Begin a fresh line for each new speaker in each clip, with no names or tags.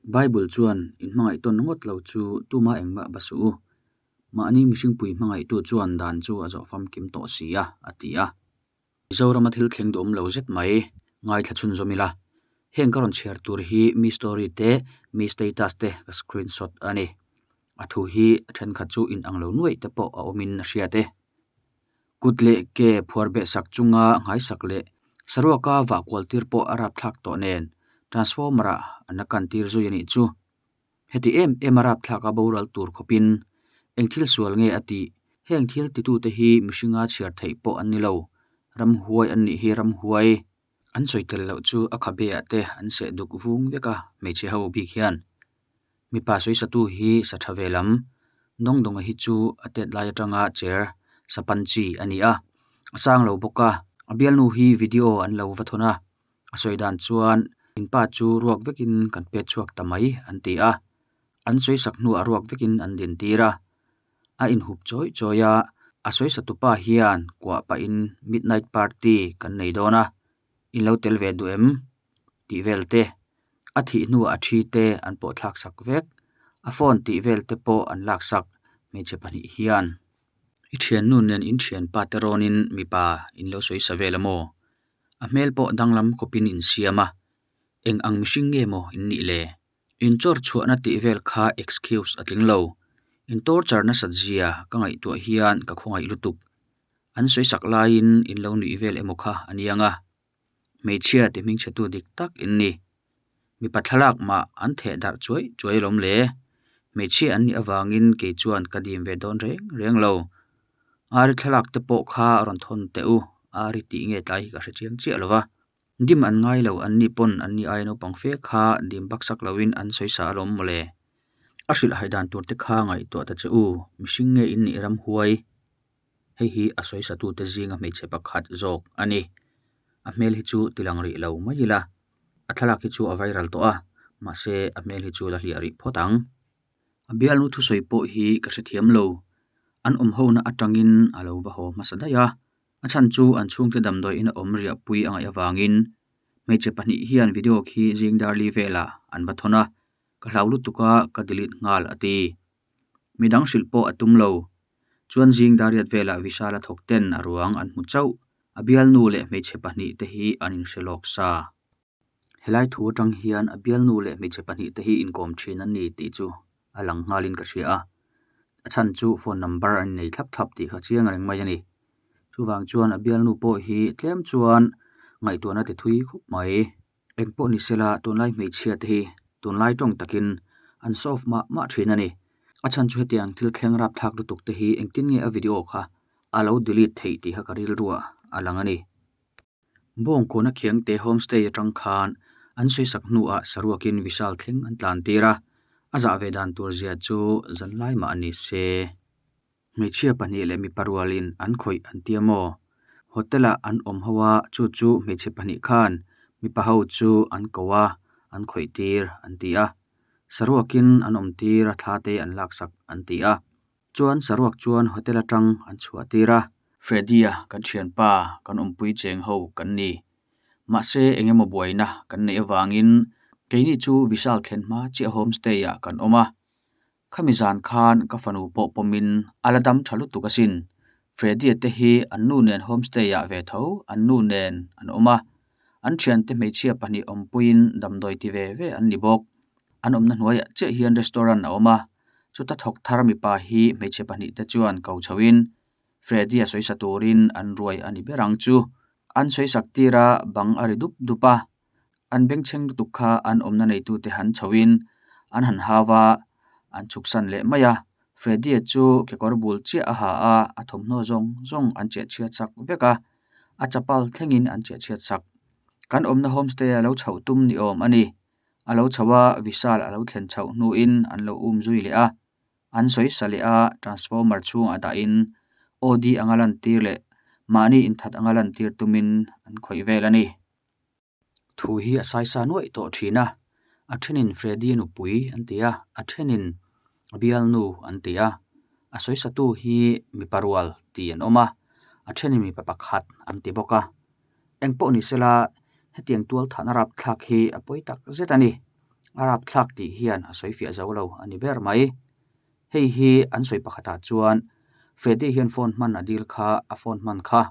Bible chuan in hmangaih tawn ngawt lo chu tuma engmah ba suh u. Mahni mihringpui hmangaihtu chuan dan chu a zawh famkim tawh si a, a ti a. Mizorama thil thleng duhawm lo zet mai ngaithla chhunzawm ila. Heng ka rawn chhiar tur hi mi story te, mi status te ka screenshot a ni. A thu hi thenkhat chu inang lo nuaih te pawh a awmin a hriat e. Kut leh ke phuar beh sak chunga nghaisak leh saruaka vah kual tir pawh a rapthlak tawh nen transformer ah an la kan tir zui a nih chu. Heti em em a rapthlak a boral tur khawpin eng thil sual nge a tih? Heng thil titute hi mihringa chhiar theih pawh an ni lo. Ramhuai an nih hi ramhuai. An sawi tel loh chu a khabe ah te an seh duk vung vek a hmeichhe ho bik hian. Mipa sawi satu hi sa tha ve lam. Dawngdawnga hi chu a tet lai atanga chair sa pan chi a ni a, a sang lo bawk a. A bialnu hi video an lo va thawn a, a sawi dan chuan in pa chu ruak vekin kan pet chhuak ta mai an ti a. An sawi sak hnuah ruak vekin an din tir a, a inhup chawi chawi a, a sawi satu pa hian kuah pahin midnight party kan nei dawn a, in lo tel ve duh em? tih vel te, a thih hnuah a thi te an pawh thlak sak vek, a phone tih vel te pawh an lak sak hmeichhe pahnih hian. I thiannu nen in thianpa te rawnin mipa in lo sawi sa vel a maw? A hmel pawh danglam khawpin in siam a, eng ang mihring nge maw in nih le? In chawr chhuahna tih vel kha excuse a tling lo. In torture nasat zia ka ngaihtuah hian ka khawngaih lutuk. An sawi sak laiin in lo nuih vel emaw kha a niang a. Hmeichhia ti hmingchhetu dik tak in ni. Mipa thlalak mah an theh darh chuai chuai alawm le. Hmeichhia an nih avangin kei chuan ka dim ve dawn reng reng lo. Ari thlalak te pawh kha rawn thawn teh u, Ari tih nge tlai hi ka hre chiang chiah lo va. Dim an ngai lo an ni pawn an ni aia naupang fe kha dim baksak loin an sawi sa alawm mawle. A hrilh hai dan tur te kha ngaihtuah ta che u, mihring nge in nih ramhuai. Hei hi a sawi satute zinga hmeichhe pakhat zawk a ni. A hmel hi chu tilang rih lo mai ila, a thlalak hi chu a viral tawh a, mahse a hmel hi chu la hliah rih phawt ang. A bialnu thusawi pawh hi ka hrethiam lo, an awm hona atangin a lo va haw hmasa daih a, a chhan chu an chhungte damdawi in a awm riahpui a ngaih avangin hmeichhe pahnih hian video khi zing darli velah an va thawn a, ka hlau lutuk a ka delete nghal a ti. Midang hrilh pawh a tum lo. Chuan zing dariat velah Vishal a thawk ten a ruang an hmu chauh. A bialnu leh hmeichhe pahnih te hi an inhre lawk sa. Helai thu atang hian a bialnu leh hmeichhe pahnih te hi inkawm thin an ni tih chu a lang nghalin ka hria a. A chhan chu phone number an innei thlap thlap tih kha chiang reng mai a ni. Chuvang chuan a bialnu pawh hi tlem chuan ngaihtuahna ti thui khawp mai. Eng pawh ni sela tunlai hmeichhia te hi tunlai tawng takin an solve mah mah thin a ni. A chhan chu hetiang thil thleng rapthlak lutuk te hi engtin nge a video kha a lo delete theih tih kha ka rilruah a lang a ni. Bawngkawn a Khiangte homestay atang khan an sawisak hnuah saruakin Vishal thleng an tlan tir a, a zah ve dan tur zia chu zanlai mah a ni se. Hmeichhia pahnih leh mipa rualin an khawih an tia maw? Hotel-ah an awm ho a, chu chu hmeichhe pahnih khan mipa ho chu an ko a, an khawih tir an ti a. Saruakin an awm tir a thla te an laksak an ti a. Chuan saruak chuan hotel atang an chhuah tir a. Freddy-a kan thianpa kan awmpui cheng ho kan ni. Mahse engemaw buaina kan neih avangin keini chu Vishal thlen hma chiah homestay-ah kan awm a. Khami zan khan ka fanu pawh pawmin a la dam tha lutuk asin. Freddy-a te hi an nu nen homestay ah ve tho an nu nen an awm a, an thiante hmeichhia pahnih awmpuiin damdawi ti ve ve an ni bawk. An awmna hnuaiah chiah hian restaurant a awm a, chuta thawk thar mipa hi hmeichhe pahnih te chuan ko chhoin Freddy-a sawisa turin an ruai a ni ber ang chu. An sawisak tir a bang a ri dup dup a. An bengchheng lutuk kha an awmna neitute han chhoin an han hau a, an chhuksan leh mai a. Freddy-a chu kekawr bul chiah a ha a, a thawmhnaw zawng zawng an chehchhiat sak vek a, a chapal thlengin an chehchhiat sak. Kan awmna homestay a lo chhoh tum ni awm a ni. A lo chho a, Vishal a lo thlen chhoh hnuin an lo um zui leh a. An sawi sa leh a, transformer chhungah dahin OD anga lantir leh mahni inthat anga lantir tumin an khawih vel a ni. Thu hi a saisa nuaih tawh thin a, a thenin Freddy nupui an ti a, a thenin a bialnu an ti a, a sawisatu hi mipa rual ti an awm a, a thenin mipa pakhat an ti bawk a. Engpawh ni sela hetiang tual thahna rapthlak hi a pawi tak zet a ni. A rapthlak tih hian a sawi fiah zo lo a ni ber mai. Hei hi an sawi pakhatah chuan Freddy hian phone hman a dil kha a phone hman kha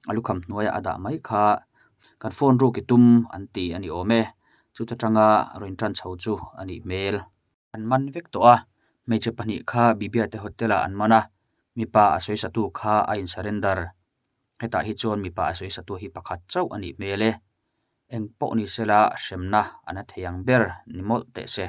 a lukham hnuaiah a dah mai kha kan phone ruk i tum an ti a ni awm e. Chuta tanga rawn tan chho chu a nih hmel. An man vek tawh a, hmeichhe pahnih kha Bibia te hotel ah an man a, mipa a sawi satu kha a in surrender. Hetah hi chuan mipa a sawi satu hi pakhat chauh a nih hmel e. Eng pawh ni sela hremna a na thei ang ber ni mawlh teh se.